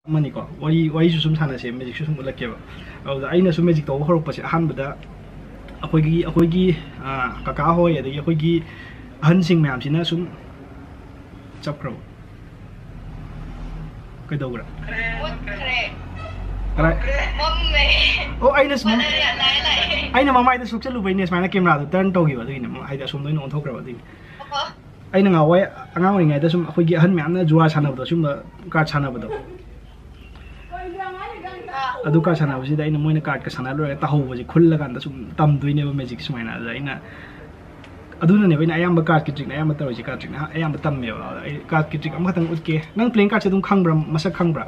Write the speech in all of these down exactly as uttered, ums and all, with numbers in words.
ꯑꯃꯅꯤꯀꯣ, ꯋꯥꯔꯤ, ꯋꯥꯔꯤꯁꯨ ꯁꯨꯝ ꯁꯥꯟꯅꯁꯦ, ꯃꯦꯖꯤꯛꯁꯨ ꯁꯨꯝ ꯎꯠꯂꯛꯀꯦꯕ꯫ ꯑꯗꯨꯗ ꯑꯩꯅ ꯁꯨꯝ ꯃꯦꯖꯤꯛ ꯇꯧꯕ ꯍꯧꯔꯛꯄꯁꯦ, ꯑꯍꯥꯟꯕꯗ ꯑꯩꯈꯣꯏꯒꯤ, ꯑꯩꯈꯣꯏꯒꯤ, ꯑ, ꯀꯀꯥ ꯍꯣꯏ, ꯑꯗꯒꯤ ꯑꯩꯈꯣꯏꯒꯤ ꯑꯍꯟꯁꯤꯡ ꯃꯌꯥꯝꯁꯤꯅ ꯁꯨꯝ, ꯆꯞꯈ꯭ꯔꯕ? ꯀꯩꯗꯧꯈ꯭ꯔꯦ? ꯃꯨꯠꯈ꯭ꯔꯦ꯫ ꯀꯗꯥꯏ? ꯃꯝꯃꯦ꯫ ꯑꯣ, ꯑꯩꯅ ꯁꯨꯝ, ꯃꯅꯥ ꯌꯥꯝ ꯂꯥꯏ ꯂꯥꯛꯑꯦ꯫ ꯑꯩꯅ ꯃꯃꯥꯏꯗ ꯁꯨꯛꯆꯠꯂꯨꯕꯩꯅꯦ ꯁꯨꯃꯥꯏꯅ ꯀꯦꯃꯦꯔꯥꯗꯣ ꯇꯔꯟ ꯇꯧꯈꯤꯕ, ꯑꯗꯨꯒꯤꯅꯦ, ꯍꯥꯏꯗꯤ ꯑꯁꯣꯝꯗ ꯑꯣꯏꯅ ꯑꯣꯟꯊꯣꯛꯈ꯭ꯔꯕ, ꯑꯗꯨꯒꯤꯅꯦ꯫ ꯑꯣ꯫ ꯑꯩꯅ ꯉꯍꯥꯟꯋꯥꯏ ꯑꯉꯥꯡ ꯑꯣꯏꯔꯤꯉꯩꯗ ꯁꯨꯝ ꯑꯩꯈꯣꯏꯒꯤ ꯑꯍꯟ ꯃꯌꯥꯝꯅ ꯖꯨꯋꯥ ꯁꯥꯟꯅꯕꯗꯣ, ꯁꯨꯝꯕ ꯀꯥꯔꯠ ꯁꯥꯟꯅꯕꯗꯣ, ꯑꯥ꯫ ꯑꯗꯨ ꯀꯥꯔꯠ ꯁꯥꯟꯅꯕꯁꯤꯗ ꯑꯩꯅ ꯃꯣꯏꯅ ꯀꯥꯔꯠꯀ ꯁꯥꯟꯅ ꯂꯣꯏꯔꯒ ꯇꯥꯍꯧꯕꯁꯦ ꯈꯨꯜꯂꯀꯥꯟꯗ ꯁꯨꯝ ꯇꯝꯗꯣꯏꯅꯦꯕ ꯃꯦꯖꯤꯛ ꯁꯨꯃꯥꯏꯅ꯫ ꯑꯗ ꯑꯩꯅ, ꯑꯗꯨꯅꯅꯦꯕ ꯑꯩꯅ ꯑꯌꯥꯝꯕ ꯀꯥꯔꯠꯀꯤ ꯇ꯭ꯔꯤꯛꯅ ꯑꯌꯥꯝꯕ ꯇꯧꯔꯤꯁꯦ, ꯀꯥꯔꯠ ꯇ꯭ꯔꯤꯛꯅ ꯑꯌꯥꯝꯕ ꯇꯝꯃꯦꯕ꯫ ꯑꯗ ꯑꯩ ꯀꯥꯔꯠꯀꯤ ꯇ꯭ꯔꯤꯛ ꯑꯃꯈꯛꯇꯪ ꯎꯠꯀꯦ꯫ ꯅꯪ ꯄ꯭ꯂꯦꯌꯤꯡ ꯀꯥꯔꯠꯁꯦ ꯑꯗꯨꯝ ꯈꯪꯕ꯭ꯔꯥ? ꯃꯁꯛ ꯈꯪꯕ꯭ꯔꯥ?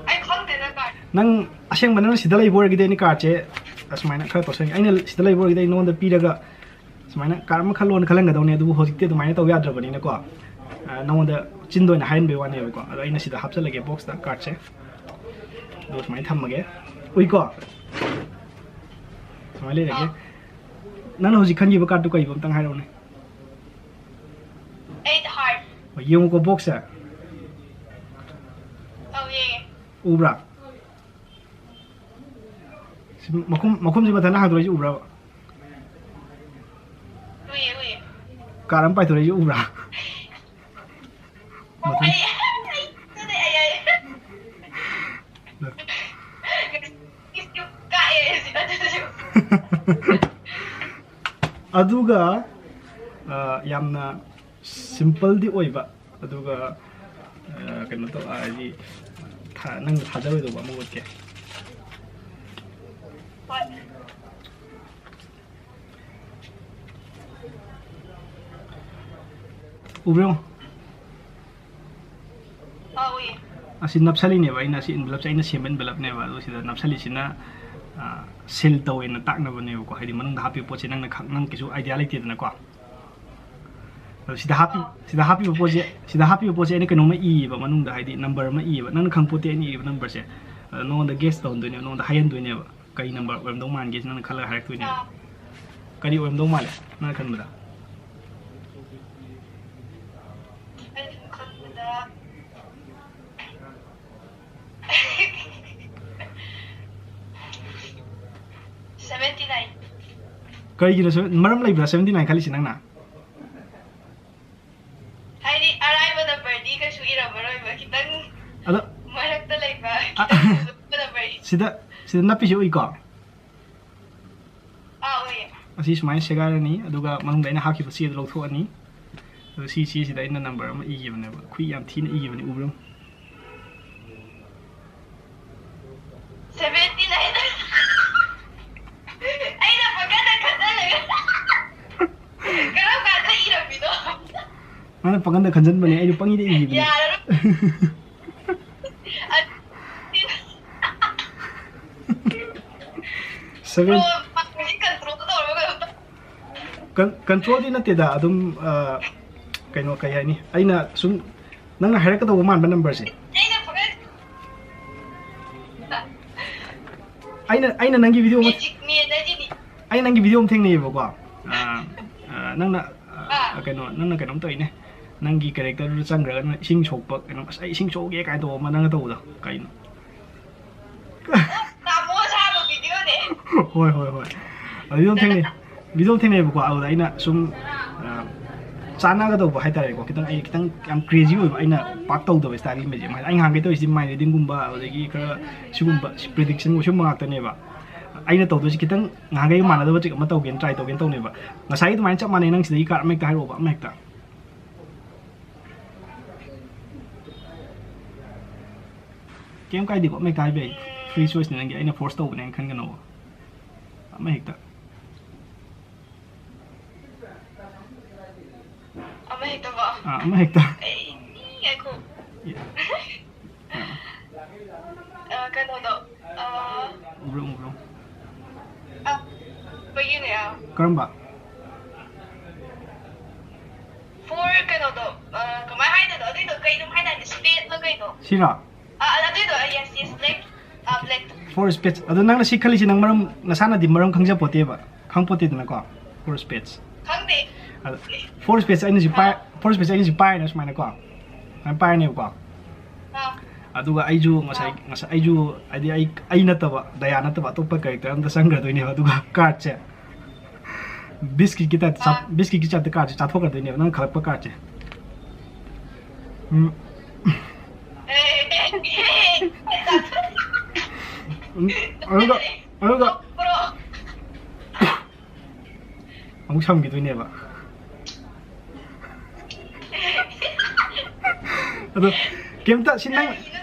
ꯑꯩ ꯈꯪꯗꯦꯗ ꯀꯥꯔꯠ꯫ ꯅꯪ ꯑꯁꯦꯡꯕ ꯅꯪ ꯁꯤꯗ ꯂꯩꯕ ꯑꯣꯏꯔꯒꯗꯤ ꯑꯩꯅ ꯀꯥꯔꯠꯁꯦ ꯑꯁꯨꯃꯥꯏꯅ ꯈꯔ ꯇꯧꯁꯟꯒꯦ꯫ ꯑꯩꯅ ꯁꯤꯗ ꯂꯩꯕ ꯑꯣꯏꯔꯒꯗꯤ ꯑꯩ ꯅꯉꯣꯟꯗ ꯄꯤꯔꯒ ꯁꯨꯃꯥꯏꯅ ꯀꯥꯔꯠ ꯑꯃ ꯈꯜꯂꯣꯅ ꯈꯜꯍꯟꯒꯗꯧꯅꯦ, ꯑꯗꯨꯕꯨ ꯍꯧꯖꯤꯛꯇꯤ ꯑꯗꯨꯃꯥꯏꯅ ꯇꯧ ꯌꯥꯗ꯭ꯔꯕꯅꯤꯅꯀꯣ, ꯑ, ꯅꯉꯣꯟꯗ ꯆꯤꯟꯗ ꯑꯣꯏꯅ ꯍꯥꯏꯍꯟꯕꯩ ꯋꯥꯅꯦꯕꯀꯣ꯫ ꯑꯗꯣ ꯑꯩꯅ ꯁꯤꯗ ꯍꯥꯞꯆꯜꯂꯒꯦ ꯕꯣꯛꯁꯇ ꯀꯥꯔꯠꯁꯦ, ꯑꯗꯨꯒ ꯁꯨꯃꯥꯏꯅ ꯊꯝꯃꯒꯦ꯫ ꯎꯏꯀꯣ? ꯁꯨꯃꯥꯏꯅ ꯂꯩꯔꯒꯦ꯫ ꯑꯥ꯫ ꯅꯪꯅ ꯍꯧꯖꯤꯛ ꯈꯟꯈꯤꯕ ꯀꯥꯔꯠꯇꯨ ꯀꯩꯕ ꯑꯝꯇꯪ ꯍꯥꯏꯔꯛꯎꯅꯦ꯫ Eight heart꯫ ꯍꯣꯏ, ꯌꯦꯡꯉꯨꯀꯣ ꯕꯣꯛꯁꯁꯦ꯫ ꯑꯧ, ꯌꯦꯡꯉꯦ꯫ ꯎꯕ꯭ꯔꯥ? ꯁꯤ ꯃꯈꯨꯝ, ꯃꯈꯨꯝꯁꯤ ꯃꯊꯟꯇ ꯍꯥꯡꯗꯣꯔꯛꯏꯁꯤ ꯎꯕ꯭ꯔꯕ? ꯎꯏꯌꯦ, ꯎꯏꯌꯦ꯫ ꯀꯥꯔ ꯑꯃ ꯄꯥꯏꯊꯣꯔꯛꯏꯁꯤ ꯎꯕ꯭ꯔꯥ? ꯃꯊꯟ- ꯑꯩ, ꯑꯩ, ꯑꯩ, ꯑꯩ, ꯑꯩ꯫ ꯀꯥꯛꯑꯦ ꯑꯩꯁꯦ ꯑꯗꯨꯁꯨ꯫ ꯑꯗꯨꯒ, ꯑ, ꯌꯥꯝꯅ ꯁꯤꯝꯄꯜꯗꯤ ꯑꯣꯏꯕ, ꯑꯗꯨꯒ, ꯑ, ꯀꯩꯅꯣ ꯇꯧ, ꯍꯥꯏꯗꯤ, ꯊꯥ-, ꯅꯪꯅ ꯊꯥꯖꯔꯣꯏꯗꯧꯕ ꯑꯃ ꯎꯠꯀꯦ꯫ ꯍꯣꯏ꯫ ꯎꯕ꯭ꯔꯣ? ꯑꯥ, ꯎꯏꯌꯦ꯫ ꯑꯁꯤ ꯅꯞꯁꯜꯂꯤꯅꯦꯕ, ꯑꯩꯅ ꯑꯁꯤ envelopeꯁꯦ ꯑꯩꯅ ꯁꯦꯝꯕ envelopeꯅꯦꯕ, ꯑꯗꯣ ꯁꯤꯗ ꯅꯞꯁꯜꯂꯤꯁꯤꯅ, ꯑ, seal ꯇꯧꯋꯦꯅ ꯇꯥꯛꯅꯕꯅꯦꯕꯀꯣ, ꯍꯥꯏꯗꯤ ꯃꯅꯨꯡꯗ ꯍꯥꯞꯄꯤꯕ ꯄꯣꯠꯁꯦ ꯅꯪꯅ ꯈꯪ-, ꯅꯪ ꯀꯩꯁꯨ idea ꯂꯩꯇꯦꯗꯅꯀꯣ꯫ ꯑꯗꯣ ꯁꯤꯗ ꯍꯥꯞꯄꯤ-, ꯁꯤꯗ ꯍꯥꯞꯄꯤꯕ ꯄꯣꯠꯁꯦ, ꯁꯤꯗ ꯍꯥꯞꯄꯤꯕ ꯄꯣꯠꯁꯦ ꯑꯩꯅ ꯀꯩꯅꯣꯝꯃ ꯏꯌꯦꯕ ꯃꯅꯨꯡꯗ, ꯍꯥꯏꯗꯤ number ꯑꯃ ꯏꯌꯦꯕ, ꯅꯪꯅ ꯈꯪꯄꯣꯠꯇꯦ ꯑꯩꯅ ꯏꯔꯤꯕ numberꯁꯦ꯫ ꯑꯗꯣ ꯅꯉꯣꯟꯗ guess ꯇꯧꯍꯟꯗꯣꯏꯅꯦꯕ, ꯅꯉꯣꯟꯗ ꯍꯥꯏꯍꯟꯗꯣꯏꯅꯦꯕ꯫ ꯀꯔꯤ number ꯑꯣꯏꯔꯝꯗꯧ ꯃꯥꯟꯒꯦꯁꯦ ꯅꯪꯅ ꯈꯜꯂꯒ ꯍꯥꯏꯔꯛꯇꯣꯏꯅꯦꯕ꯫ ꯑꯥ꯫ ꯀꯔꯤ ꯑꯣꯏꯔꯝꯗꯧ ꯃꯥꯜꯂꯦ ꯅꯪꯅ ꯈꯟꯕꯗ? ꯑꯩꯅ ꯁꯨꯝ ꯈꯟꯕꯗ ꯀꯔꯤꯒꯤꯅꯣ seven- ꯃꯔꯝ ꯂꯩꯕ꯭ꯔꯥ seventy nine ꯈꯜꯂꯤꯁꯤ ꯅꯪꯅ? ꯍꯥꯏꯗꯤ ꯑꯔꯥꯏꯕ numberꯗꯤ ꯀꯩꯁꯨ ꯏꯔꯝꯃꯔꯣꯏꯕ, ꯈꯤꯇꯪ ꯑꯗꯣ ꯃꯔꯛꯇ ꯂꯩꯕ, ꯑ- ꯈꯤꯇꯪ ꯂꯨꯕ number꯫ ꯁꯤꯗ ꯁꯤꯗ ꯅꯞꯄꯤꯁꯤ ꯎꯏꯀꯣ? ꯑꯥ, ꯎꯏꯌꯦ꯫ ꯑꯁꯤ ꯁꯨꯃꯥꯏꯅ ꯁꯦꯒꯥꯏꯔꯅꯤ, ꯑꯗꯨꯒ ꯃꯅꯨꯡꯗ ꯑꯩꯅ ꯍꯥꯞꯈꯤꯕ ꯆꯦꯗꯣ ꯂꯧꯊꯣꯛꯑꯅꯤ꯫ ꯑꯗꯨ ꯁꯤ ꯆꯦꯁꯤꯗ ꯑꯩꯅ number ꯑꯃ ꯏꯈꯤꯕꯅꯦꯕ, ꯈꯨꯏ ꯌꯥꯝ ꯊꯤꯅ ꯏꯈꯤꯕꯅꯦ, ꯎꯕ꯭ꯔꯥ? Seventy nine꯫ ꯑꯩꯅ ꯄꯪꯈꯟꯗ ꯈꯟꯖꯜꯂꯒ꯫ ꯀꯔꯝ ꯀꯥꯟꯗ ꯏꯔꯝꯃꯤꯅꯣ? ꯅꯪꯅ ꯄꯪꯈꯟꯗ ꯈꯟꯖꯟꯕꯅꯦ, ꯑꯩꯅ ꯄꯪꯏꯗ ꯏꯈꯤꯕꯅꯦ꯫ ꯌꯥꯔꯔꯣꯏ꯫ ꯑ- Seven- Bro, ꯄꯥꯈꯠꯂꯤ, control ꯇꯧꯔꯒ ꯀꯩꯅꯣ ꯇꯧ- ꯀꯟ- controlꯗꯤ ꯅꯠꯇꯦꯗ, ꯑꯗꯨꯝ, ꯑ, ꯀꯩꯅꯣ, ꯀꯩ ꯍꯥꯏꯅꯤ, ꯑꯩꯅ ꯁꯨꯝ ꯅꯪꯅ ꯍꯥꯏꯔꯛꯀꯗꯧꯕ ꯃꯥꯟꯕ numberꯁꯦ꯫ ꯑꯩꯅ ꯄꯪꯈꯟ- ꯑꯩꯅ ꯑꯩꯅ ꯅꯪꯒꯤ video ꯑꯃ Magic Man ꯑꯁꯤꯗꯤ꯫ ꯑꯩ ꯅꯪꯒꯤ video ꯑꯃ ꯊꯦꯡꯅꯩꯌꯦꯕꯀꯣ꯫ ꯑ, ꯑ, ꯅꯪꯅ, ꯑ, ꯑꯥ꯫ ꯀꯩꯅꯣ, ꯅꯪꯅ ꯀꯩꯅꯣꯝ ꯇꯧꯔꯤꯅꯦ꯫ ꯅꯪꯒꯤ characterꯗꯨꯗ ꯆꯪꯈ꯭ꯔꯒ ꯅꯪ ꯏꯁꯤꯡ ꯁꯣꯛꯄ ꯀꯩꯅꯣ, "ꯑꯁ, ꯑꯩ ꯏꯁꯤꯡ ꯁꯣꯛꯑꯒꯦ" ꯀꯥꯏꯅ ꯇꯧꯕ ꯑꯃ ꯅꯪꯅ ꯇꯧꯕꯗꯣ ꯀꯩꯅꯣ? ꯇꯥꯃꯣ ꯁꯥꯕ videoꯅꯦ꯫ ꯍꯣꯏ, ꯍꯣꯏ, ꯍꯣꯏ꯫ ꯑꯗꯨ video ꯑꯃ ꯊꯦꯡꯅꯩ, video ꯑꯃ ꯊꯦꯡꯅꯩꯌꯦꯕꯀꯣ꯫ ꯑꯗꯨꯗ ꯑꯩꯅ ꯁꯨꯝ, ꯑ, ꯆꯥꯟꯅꯒꯗꯧꯕ ꯍꯥꯏꯇꯥꯔꯦꯀꯣ, ꯈꯤꯇꯪ ꯑꯩ ꯈꯤꯇꯪ ꯌꯥꯝ crazy ꯑꯣꯏꯕ, ꯑꯩꯅ ꯄꯥꯛ ꯇꯧꯗꯕ styleꯒꯤ magic ꯑꯃ ꯍꯥꯏꯗꯤ, ꯑꯩ ꯉꯍꯥꯡꯈꯩ ꯇꯧꯔꯤꯁꯤ mind readingꯒꯨꯝꯕ, ꯑꯗꯒꯤ ꯈꯔ ꯁꯤꯒꯨꯝꯕ prediction ꯁꯤꯒꯨꯝꯕ ꯉꯥꯛꯇꯅꯦꯕ꯫ ꯑꯩꯅ ꯇꯧꯗꯣꯏꯁꯤ ꯈꯤꯇꯪ ꯉꯍꯥꯡꯈꯩꯒ ꯃꯥꯟꯅꯗꯕ trick ꯑꯃ ꯇꯧꯒꯦꯅ, try ꯇꯧꯒꯦꯅ ꯇꯧꯅꯦꯕ꯫ ꯉꯁꯥꯏꯒꯤ ꯑꯗꯨꯃꯥꯏꯅ ꯆꯞ ꯃꯥꯟꯅꯩ, ꯅꯪ ꯁꯤꯗꯒꯤ card ꯑꯃ ꯍꯦꯛꯇ ꯍꯥꯏꯔꯛꯑꯣꯕ, ꯑꯃ ꯍꯦꯛꯇ꯫ ꯀꯩꯝ ꯀꯥꯏꯗꯦꯀꯣ, ꯑꯃ ꯍꯦꯛꯇ ꯍꯥꯏꯕ ꯌꯥꯏ꯫ Free choiceꯅꯦ ꯅꯪꯒꯤ, ꯑꯩꯅ force ꯇꯧꯕꯅꯦꯅ ꯈꯟꯒꯅꯣꯕ꯫ ꯑꯃ ꯍꯦꯛꯇ꯫ ꯑꯃ ꯍꯦꯛꯇꯀꯣ? ꯑꯥ, ꯑꯃ ꯍꯦꯛꯇ꯫ ꯑꯩ, ꯉꯥꯏꯈꯣ꯫ ꯑꯦ꯫ ꯑꯥ꯫ ꯑ, ꯀꯩꯅꯣꯗꯣ, ꯑ, ꯎꯕ꯭ꯔꯣ, ꯎꯕ꯭ꯔꯣ? ꯑ, ꯑꯩꯈꯣꯏꯒꯤꯅꯦ, ꯑ, ꯀꯔꯝꯕ? Four ꯀꯩꯅꯣꯗꯣ, ꯑ, ꯀꯃꯥꯏ ꯍꯥꯏꯗꯣꯏꯅꯣ? ꯑꯗꯨꯏꯗꯣ ꯀꯩꯅꯣꯝ ꯍꯥꯏꯗꯥꯏꯅꯦ? Spadeꯂ ꯀꯩꯅꯣ? ꯁꯤꯔꯣ? ꯑ, ꯑ, ꯑꯗꯨꯏꯗꯣ, ꯑ, yes, yes, black, ꯑ, blackꯇꯣ꯫ Four spades꯫ ꯑꯗꯣ ꯅꯪꯅ ꯁꯤ ꯈꯜꯂꯤꯁꯤ ꯅꯪ ꯃꯔꯝ, ꯅꯁꯥꯅꯗꯤ ꯃꯔꯝ ꯈꯪꯖꯄꯣꯠꯇꯦꯕ, ꯈꯪꯄꯣꯠꯇꯦꯗꯅꯀꯣ? Four spades꯫ ꯈꯪꯗꯦ꯫ ꯑꯗ four spades ꯑꯩꯅ ꯁꯤ ꯄꯥꯏ-, ꯑꯥ꯫ Four spades ꯑꯩꯅ ꯁꯤ ꯄꯥꯏꯔꯦꯅ ꯁꯨꯃꯥꯏꯅꯀꯣ꯫ ꯁꯨꯃꯥꯏꯅ ꯄꯥꯏꯔꯅꯦꯕꯀꯣ꯫ ꯑꯥ꯫ ꯑꯗꯨꯒ ꯑꯩꯁꯨ ꯉꯁꯥꯏ, ꯑꯥ꯫ ꯉꯁꯥꯏ ꯑꯩꯁꯨ, ꯍꯥꯏꯗꯤ ꯑꯩ, ꯑꯩ ꯅꯠꯇꯕ, ꯗꯌꯥ ꯅꯠꯇꯕ ꯑꯇꯣꯞꯄ character ꯑꯝꯗ ꯆꯪꯈ꯭ꯔꯗꯣꯏꯅꯦꯕ꯫ ꯑꯗꯨꯒ cardꯁꯦ ꯕꯤꯁꯀꯤꯠꯀꯤ ꯇꯥꯏꯞꯇ ꯆꯥ- ꯕꯤꯁꯀꯤꯠꯀꯤ ꯇꯥꯏꯞꯇ ꯀꯥꯔꯠꯁꯦ ꯆꯥꯊꯣꯛꯀꯗꯣꯏꯅꯦꯕ, ꯅꯪ ꯈꯜꯂꯛꯄ ꯀꯥꯔꯠꯁꯦ꯫ ꯎꯝ꯫ ꯎꯝ, ꯑꯗꯨꯒ ꯑꯗꯨꯒ ꯑꯃꯨꯛ ꯁꯝꯈꯤꯗꯣꯏꯅꯦꯕ꯫ ꯑꯗꯣ ꯀꯩꯝꯇ ꯁꯤ ꯅꯪ,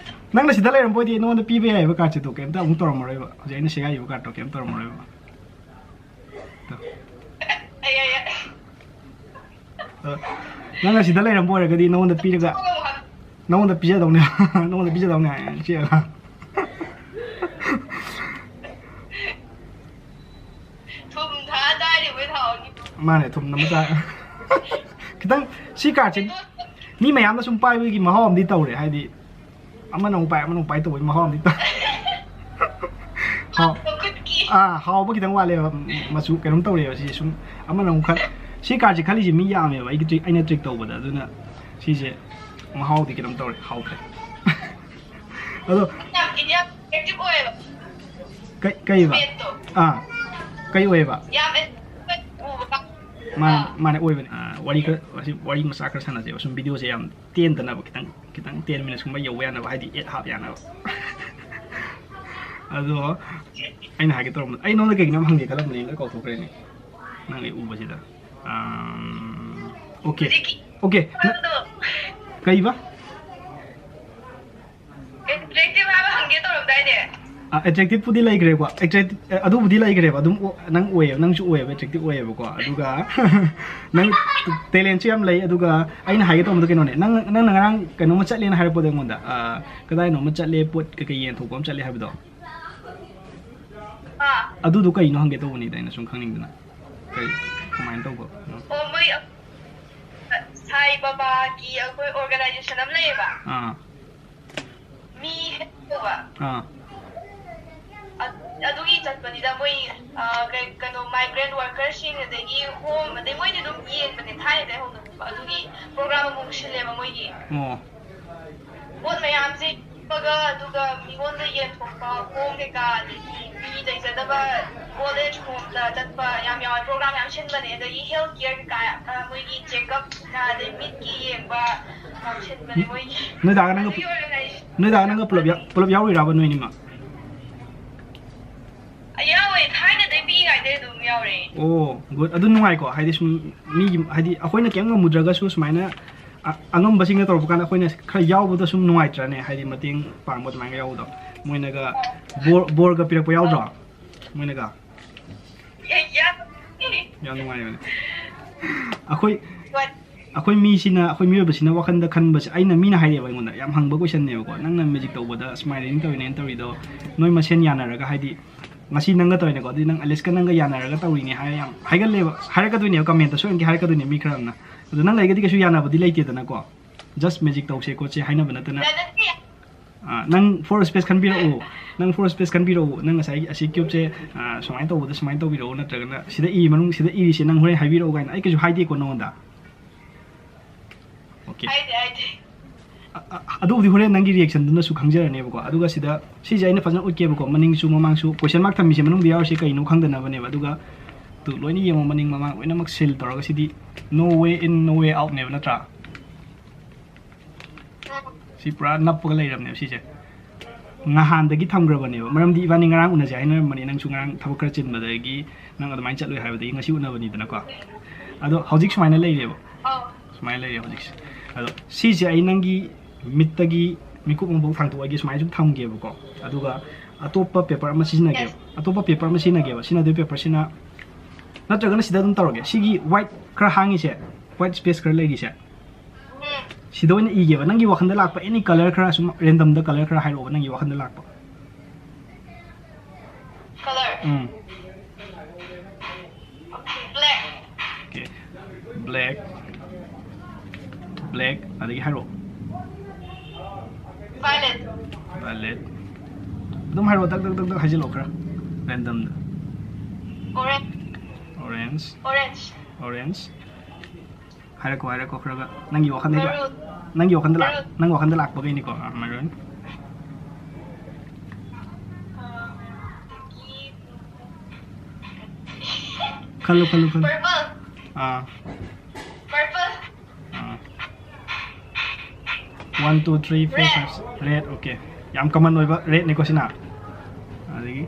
ꯅꯪꯅ ꯁꯤꯗ ꯂꯩꯔꯝꯕ ꯑꯣꯏꯗꯤ ꯅꯉꯣꯟꯗ ꯄꯤꯕ ꯌꯥꯏꯑꯕ ꯀꯥꯔꯠꯁꯤꯗꯣ, ꯀꯩꯝꯇ ꯑꯃꯨꯛ ꯇꯧꯔꯝꯃꯔꯣꯏꯕ꯫ ꯍꯧꯖꯤꯛ ꯑꯩꯅ ꯁꯦꯒꯥꯏꯈꯤꯕ ꯀꯥꯔꯠꯇꯣ ꯀꯩꯝ ꯇꯧꯔꯝꯃꯔꯣꯏꯕ꯫ ꯑ, ꯅꯪꯅ ꯁꯤꯗ ꯂꯩꯔꯝꯕ ꯑꯣꯏꯔꯒꯗꯤ ꯅꯉꯣꯟꯗ ꯄꯤꯔꯒ, ꯅꯉꯣꯟꯗ ꯄꯤꯖꯗꯧꯅꯦ꯫ ꯅꯉꯣꯟꯗ ꯄꯤꯖꯗꯧꯅꯦ ꯍꯥꯏ ꯆꯦꯛꯑꯒ꯫ ꯊꯨꯝ ꯊꯥ ꯆꯥꯔꯤꯕꯩ ꯊꯥꯎꯅꯤ꯫ ꯃꯥꯅꯦ, ꯊꯨꯝ ꯑꯃ ꯆꯥ-, ꯈꯤꯇꯪ ꯁꯤ ꯀꯥꯔꯠꯁꯦ ꯃꯤ ꯃꯌꯥꯝꯅ ꯁꯨꯝ ꯄꯥꯏꯕꯒꯤ ꯃꯍꯥꯎ ꯑꯃꯗꯤ ꯇꯧꯔꯦ, ꯍꯥꯏꯗꯤ ꯑꯃꯅ ꯑꯃꯨꯛ ꯄꯥꯏ, ꯑꯃꯅ ꯑꯃꯨꯛ ꯄꯥꯏ ꯇꯧꯕꯒꯤ ꯃꯍꯥꯎ ꯑꯃꯗꯤ ꯇꯧꯔꯦ꯫ ꯍꯥꯎ-, ꯃꯈꯨꯠꯀꯤ꯫ ꯑꯥ, ꯍꯥꯎꯕ ꯈꯤꯇꯪ ꯋꯥꯠꯂꯦꯕ, ꯃꯆꯨ ꯀꯩꯅꯣꯝ ꯇꯧꯔꯦꯕ꯫ ꯁꯤ ꯁꯨꯝ ꯑꯃꯅ ꯑꯃꯨꯛ ꯈꯜ-, ꯁꯤ ꯀꯥꯔꯠꯁꯦ ꯈꯜꯂꯤꯁꯦ ꯃꯤ ꯌꯥꯝꯃꯦꯕ ꯑꯩꯒꯤ trick, ꯑꯩꯅ trick ꯇꯧꯕꯗ, ꯑꯗꯨꯅ ꯁꯤꯁꯦ ꯃꯍꯥꯎꯗꯤ ꯈꯤꯇꯪ ꯇꯧꯔꯦ, ꯍꯥꯎꯇ꯭ꯔꯦ꯫ ꯑꯗꯣ ꯌꯥꯝ, ꯌꯥꯝ effective ꯑꯣꯏꯌꯦꯕ꯫ ꯀꯩ-, ꯀꯩꯕ? Effectꯇꯣ꯫ ꯑꯥ, ꯀꯩ ꯑꯣꯏꯌꯦꯕ? ꯌꯥꯝ effective ꯑꯣꯏ-, ꯎꯕ ꯀꯥꯟ-, ꯃꯥꯅꯦ, ꯑꯥ꯫ ꯃꯥꯅꯦ, ꯑꯣꯏꯕꯅꯦ꯫ ꯑꯥ, ꯋꯥꯔꯤ ꯈꯔ, ꯑꯁꯤ ꯋꯥꯔꯤ ꯃꯆꯥ ꯈꯔ ꯁꯥꯟꯅꯁꯦꯕ꯫ ꯁꯨꯝ videoꯁꯦ ꯌꯥꯝ ꯇꯦꯟꯗꯅꯕ, ꯈꯤꯇꯪ, ꯈꯤꯇꯪ ten minutesꯀꯨꯝꯕ ꯌꯧꯕ ꯌꯥꯅꯕ, ꯍꯥꯏꯗꯤ ad ꯍꯥꯞ ꯌꯥꯅꯕ꯫ ꯑꯗꯣ ꯑꯩꯅ ꯍꯥꯏꯒꯦ ꯇꯧꯔꯝꯕ, ꯑꯩ ꯅꯉꯣꯟꯗ ꯀꯩꯒꯤꯅꯣ ꯍꯪꯒꯦ ꯈꯜꯂꯝꯕꯅꯦ, ꯂꯣꯏ ꯀꯥꯎꯊꯣꯛꯈ꯭ꯔꯦꯅꯦ꯫ ꯅꯪ ꯑꯩ ꯎꯕꯁꯤꯗ꯫ ꯑꯝ, okay꯫ ꯍꯧꯖꯤꯛꯀꯤ okay꯫ ꯅ-, ꯋꯥꯗꯣ꯫ ꯀꯩꯕ? Attractive ꯍꯥꯏꯕ ꯍꯪꯒꯦ ꯇꯧꯔꯝꯗꯥꯏꯅꯦ? ꯑ, attractiveꯄꯨꯗꯤ ꯂꯩꯈ꯭ꯔꯦꯀꯣ꯫ Attractive, ꯑ, ꯑꯗꯨꯕꯨꯗꯤ ꯂꯩꯈ꯭ꯔꯦꯕ꯫ ꯑꯗꯨꯝ ꯑꯣ-, ꯅꯪ ꯑꯣꯏꯌꯦꯕ, ꯅꯪꯁꯨ ꯑꯣꯏꯌꯦꯕ, attractive ꯑꯣꯏꯌꯦꯕꯀꯣ꯫ ꯑꯗꯨꯒ ꯅꯪ talentꯁꯨ ꯌꯥꯝ ꯂꯩ꯫ ꯑꯗꯨꯒ ꯑꯩꯅ ꯍꯥꯏꯒꯦ ꯇꯧꯕꯗꯣ ꯀꯩꯅꯣꯅꯦ, ꯅꯪ, ꯅꯪꯅ ꯉꯔꯥꯡ ꯀꯩꯅꯣꯝꯃ ꯆꯠꯂꯦꯅ ꯍꯥꯏꯔꯛꯄꯗꯣ ꯑꯩꯉꯣꯟꯗ, ꯑ, ꯀꯗꯥꯏꯅꯣ ꯑꯃ ꯆꯠꯂꯦ, ꯄꯣꯠ ꯀꯩꯀꯩ ꯌꯦꯟꯊꯣꯛꯄ ꯑꯃ ꯆꯠꯂꯦ ꯍꯥꯏꯕꯗꯣ꯫ ꯑꯥ꯫ ꯑꯗꯨꯗꯣ ꯀꯩꯅꯣ ꯍꯪꯒꯦ ꯇꯧꯕꯅꯤꯗ, ꯑꯩꯅ ꯁꯨꯝ ꯈꯪꯅꯤꯡꯗꯅ꯫ ꯀꯩ, ꯀꯃꯥꯏꯅ ꯇꯧꯕ? ꯑꯣ, ꯃꯣꯏ, ꯑ, ꯁꯥꯏ ꯕꯕꯥꯒꯤ ꯑꯩꯈꯣꯏ organization ꯑꯃ ꯂꯩꯌꯦꯕ꯫ ꯑꯥ꯫ ꯃꯤ head ꯇꯧꯕ꯫ ꯑꯥ꯫ ꯑ-, ꯑꯗꯨꯒꯤ ꯆꯠꯄꯅꯤꯗ ꯃꯣꯏ, ꯑ, ꯀꯩ-, ꯀꯩꯅꯣ, migrant workerꯁꯤꯡ, ꯑꯗꯒꯤ home, ꯑꯗꯩ ꯃꯣꯏꯗꯤ ꯑꯗꯨꯝ ꯌꯦꯟꯕꯅꯦ ꯊꯥꯏꯅꯗꯩ ꯍꯧꯅ꯫ ꯑꯗꯨꯒꯤ program ꯑꯃꯨꯛ ꯁꯤꯜꯂꯦꯕ ꯃꯣꯏꯒꯤ꯫ ꯑꯣ꯫ ꯄꯣꯠ ꯃꯌꯥꯝꯁꯦ ꯌꯦꯞꯄꯒ, ꯑꯗꯨꯒ ꯃꯤꯉꯣꯟꯗ ꯌꯦꯟꯊꯣꯛꯄ, ꯈꯣꯡ ꯀꯩꯀꯥ, ꯑꯗꯒꯤ ꯃꯤ ꯂꯩꯖꯗꯕ College ꯀꯨꯝꯕꯗ ꯆꯠꯄ ꯌꯥꯝ ꯌꯥꯎꯋꯦ, program ꯌꯥꯝ ꯁꯤꯟꯕꯅꯦ꯫ ꯑꯗꯒꯤ health care ꯀꯩꯀꯥ, ꯑ, ꯃꯣꯏꯒꯤ checkup, ꯑ, ꯑꯗꯩ ꯃꯤꯠꯀꯤ ꯌꯦꯡꯕ ꯌꯥꯝ ꯁꯤꯟꯕꯅꯦ ꯃꯣꯏꯒꯤ꯫ ꯅꯣꯏ ꯗꯥꯒ ꯅꯪꯒ ꯑꯗꯨꯒꯤ organization ꯅꯣꯏ ꯗꯥꯒ ꯅꯪꯒ ꯄꯨꯂꯞ ꯌꯥ- ꯄꯨꯂꯞ ꯌꯥꯎꯔꯤꯔꯕ ꯅꯣꯏꯅꯤꯃꯛ? ꯌꯥꯎꯋꯦ, ꯊꯥꯏꯅꯗꯩ ꯄꯤꯛꯏꯉꯩꯗꯩ ꯑꯗꯨꯝ ꯌꯥꯎꯔꯦ꯫ ꯑꯣ, good. ꯑꯗꯨ ꯅꯨꯡꯉꯥꯏꯀꯣ, ꯍꯥꯏꯗꯤ ꯁꯨꯝ ꯃꯤꯒꯤ, ꯍꯥꯏꯗꯤ ꯑꯩꯈꯣꯏꯅ ꯀꯩꯝ ꯉꯝꯃꯨꯗ꯭ꯔꯒꯁꯨ ꯁꯨꯃꯥꯏꯅ ꯑ- ꯑꯉꯝꯕꯁꯤꯡꯅ ꯇꯧꯔꯛꯄ ꯀꯥꯟꯗ ꯑꯩꯈꯣꯏꯅ ꯈꯔ ꯌꯥꯎꯕꯗ ꯁꯨꯝ ꯅꯨꯡꯉꯥꯏꯇ꯭ꯔꯅꯦ, ꯍꯥꯏꯗꯤ ꯃꯇꯦꯡ ꯄꯥꯡꯕ ꯑꯗꯨꯃꯥꯏꯅ ꯌꯥꯎꯕꯗꯣ꯫ ꯃꯣꯏꯅꯒ ꯕꯣꯔ ꯕꯣꯔꯒ ꯄꯤꯔꯛꯄ ꯌꯥꯎꯗ꯭ꯔꯣ? ꯃꯣꯏꯅꯒ ꯌꯥ- ꯌꯥ- ꯌꯥꯝ ꯅꯨꯡꯉꯥꯏꯕꯅꯦ꯫ ꯑꯩꯈꯣꯏ ꯑꯩꯈꯣꯏ ꯃꯤꯁꯤꯅ, ꯑꯩꯈꯣꯏ ꯃꯤꯑꯣꯏꯕꯁꯤꯅ ꯋꯥꯈꯟꯗ ꯈꯟꯕꯁꯦ, ꯑꯩꯅ, ꯃꯤꯅ ꯍꯥꯏꯔꯛꯑꯦꯕ ꯑꯩꯉꯣꯟꯗ, ꯌꯥꯝ ꯍꯪꯕ questionꯅꯦꯕꯀꯣ, "ꯅꯪꯅ magic ꯇꯧꯕꯗ smiling ꯇꯧꯔꯤꯅꯦꯅ ꯇꯧꯔꯤꯗꯣ ꯅꯣꯏ ꯃꯁꯦꯟ ꯌꯥꯅꯔꯒ, ꯍꯥꯏꯗꯤ ꯉꯁꯤ ꯅꯪꯒ ꯇꯧꯔꯤꯅꯦꯀꯣ, ꯑꯗꯨꯗꯤ ꯅꯪ ꯑꯂꯤꯁꯀ ꯅꯪꯒ ꯌꯥꯅꯔꯒ ꯇꯧꯔꯤꯅꯦ" ꯍꯥꯏꯔ ꯌꯥꯝ ꯍꯥꯏꯒꯜꯂꯦꯕ, ꯍꯥꯏꯔꯛꯀꯗꯣꯏꯅꯦꯕ, commentꯇ ꯁꯣꯏꯗꯅ ꯍꯥꯏꯔꯛꯀꯗꯣꯏꯅꯦ ꯃꯤ ꯈꯔ ꯑꯃꯅ꯫ ꯑꯗꯣ ꯅꯪ ꯂꯩꯔꯒꯗꯤ ꯀꯩꯁꯨ ꯌꯥꯅꯕꯗꯤ ꯂꯩꯇꯦꯗꯅꯀꯣ, just magic ꯇꯧꯁꯦ ꯈꯣꯠꯁꯦ ꯍꯥꯏꯅꯕ ꯅꯠꯇꯅ꯫ ꯌꯥꯅꯗꯦ꯫ ꯑꯥ, ꯅꯪ four space ꯈꯟꯕꯤꯔꯛꯎ, ꯅꯪ four space ꯈꯟꯕꯤꯔꯛꯎ, ꯅꯪ ꯉꯁꯥꯏꯒꯤ ꯑꯁꯤ cubeꯁꯦ, ꯑꯥ, ꯁꯨꯃꯥꯏꯅ ꯇꯧꯕꯗ ꯁꯨꯃꯥꯏꯅ ꯇꯧꯕꯤꯔꯛꯎ, ꯅꯠꯇ꯭ꯔꯒꯅ ꯁꯤꯗ ꯏ ꯃꯅꯨꯡ, ꯁꯤꯗ ꯏꯔꯤꯁꯦ ꯅꯪ ꯍꯣꯔꯦꯟ ꯍꯥꯏꯕꯤꯔꯛꯎ ꯀꯥꯏꯅ ꯑꯩ ꯀꯩꯁꯨ ꯍꯥꯏꯗꯦꯀꯣ ꯅꯉꯣꯟꯗ꯫ Okay. ꯍꯥꯏꯗꯦ, ꯍꯥꯏꯗꯦ꯫ ꯑ- ꯑ- ꯑꯗꯨꯕꯨꯗꯤ ꯍꯣꯔꯦꯟ ꯅꯪꯒꯤ reactionꯗꯨꯅꯁꯨ ꯈꯪꯖꯔꯅꯦꯕꯀꯣ꯫ ꯑꯗꯨꯒ ꯁꯤꯗ ꯁꯤꯁꯦ ꯑꯩꯅ ꯐꯖꯅ ꯎꯠꯀꯦꯕꯀꯣ, ꯃꯅꯤꯡꯁꯨ ꯃꯃꯥꯡꯁꯨ question mark ꯊꯝꯃꯤꯁꯦ ꯃꯅꯨꯡꯗ ꯌꯥꯎꯔꯤꯁꯦ ꯀꯩꯅꯣ ꯈꯪꯗꯅꯕꯅꯦꯕ꯫ ꯑꯗꯨꯒ ꯇꯨ ꯂꯣꯏꯅ ꯌꯦꯡꯉꯣ, ꯃꯅꯤꯡ ꯃꯃꯥꯡ ꯂꯣꯏꯅꯃꯛ seal ꯇꯧꯔꯒ ꯁꯤꯗꯤ no way in, no way outꯅꯦꯕ, ꯅꯠꯇ꯭ꯔꯥ? ꯁꯤ ꯄꯨꯔꯥ ꯅꯞꯄꯒ ꯂꯩꯔꯕꯅꯦꯕ ꯁꯤꯁꯦ꯫ ꯅꯍꯥꯟꯗꯒꯤ ꯊꯝꯈ꯭ꯔꯕꯅꯦꯕ, ꯃꯔꯝꯗꯤ ꯏꯕꯥꯅꯤ ꯉꯔꯥꯡ ꯎꯅꯁꯦ ꯍꯥꯏꯅꯔꯝꯕꯅꯤ, ꯅꯪꯁꯨ ꯉꯔꯥꯡ ꯊꯕꯛ ꯈꯔ ꯆꯤꯟꯕꯗꯒꯤ ꯅꯪ ꯑꯗꯨꯃꯥꯏꯅ ꯆꯠꯂꯣꯏ ꯍꯥꯏꯕꯗꯒꯤ ꯉꯁꯤ ꯎꯅꯕꯅꯤꯗꯅꯀꯣ꯫ ꯑꯗꯣ ꯍꯧꯖꯤꯛ ꯁꯨꯃꯥꯏꯅ ꯂꯩꯔꯦꯕ, ꯑꯧ꯫ ꯁꯨꯃꯥꯏꯅ ꯂꯩꯔꯦ ꯍꯧꯖꯤꯛꯁꯦ꯫ ꯑꯗꯣ ꯁꯤꯁꯦ ꯑꯩ ꯅꯪꯒꯤ ꯃꯤꯠꯇꯒꯤ ꯃꯤꯀꯨꯞ ꯑꯃꯐꯥꯎ ꯊꯥꯡꯗꯣꯛꯑꯒꯦ, ꯁꯨꯃꯥꯏꯅ ꯁꯨꯝ ꯊꯝꯒꯦꯕꯀꯣ꯫ ꯑꯗꯨꯒ ꯑꯇꯣꯞꯄ paper ꯑꯃ ꯁꯤꯖꯤꯟꯅꯒꯦꯕ, ꯑꯇꯣꯞꯄ paper ꯑꯃ ꯁꯤꯖꯤꯟꯅꯒꯦꯕ꯫ ꯁꯤꯖꯤꯟꯅꯗꯣꯏ paperꯁꯤꯅ, ꯅꯠꯇ꯭ꯔꯒꯅ ꯁꯤꯗ ꯑꯗꯨꯝ ꯇꯧꯔꯒꯦ, ꯁꯤꯒꯤ white ꯈꯔ ꯍꯥꯡꯉꯤꯁꯦ, white space ꯈꯔ ꯂꯩꯔꯤꯁꯦ, ꯎꯝ꯫ ꯁꯤꯗ ꯑꯣꯏꯅ ꯏꯒꯦꯕ꯫ ꯅꯪꯒꯤ ꯋꯥꯈꯟꯗ ꯂꯥꯛꯄ any colour ꯈꯔ, ꯁꯨꯝ randomꯗ colour ꯈꯔ ꯍꯥꯏꯔꯛꯑꯣꯕ, ꯅꯪꯒꯤ ꯋꯥꯈꯟꯗ ꯂꯥꯛꯄ꯫ Colour꯫ ꯎꯝ꯫ Black꯫ Okay. Black, black, ꯑꯗꯒꯤ ꯍꯥꯏꯔꯛꯑꯣ꯫ Violet꯫ Violet꯫ ꯑꯗꯨꯝ ꯍꯥꯏꯔꯛꯑꯣ, ꯗꯛ ꯗꯛ ꯗꯛ ꯗꯛ ꯍꯥꯏꯖꯤꯜꯂꯛꯑꯣ ꯈꯔ, randomꯗ꯫ Orange꯫ Orange, Orange꯫ orange꯫ ꯍꯥꯏꯔꯛꯈꯣ, ꯍꯥꯏꯔꯛꯈꯣ ꯈꯔ ꯈꯔ꯫ ꯅꯪꯒꯤ ꯋꯥꯈꯟꯗ ꯂꯥꯛ- Maroon꯫ ꯅꯪꯒꯤ ꯋꯥꯈꯟꯗ ꯂꯥꯛ- Maroon꯫ ꯅꯪ ꯋꯥꯈꯟꯗ ꯂꯥꯛꯄꯈꯩꯅꯤꯀꯣ꯫ ꯑꯥ, maroon꯫ ꯑꯥ, maroon꯫ ꯑꯗꯒꯤ ꯈꯜꯂꯨ, ꯈꯜꯂꯨ, ꯈꯜꯂꯨ꯫ Purple. ꯑꯥ Purple. ꯑꯥ one two three four five red. Okay, ꯌꯥꯝ common ꯑꯣꯏꯕ red ꯅꯤꯀꯣ ꯁꯤꯅ꯫ ꯑꯗꯒꯤ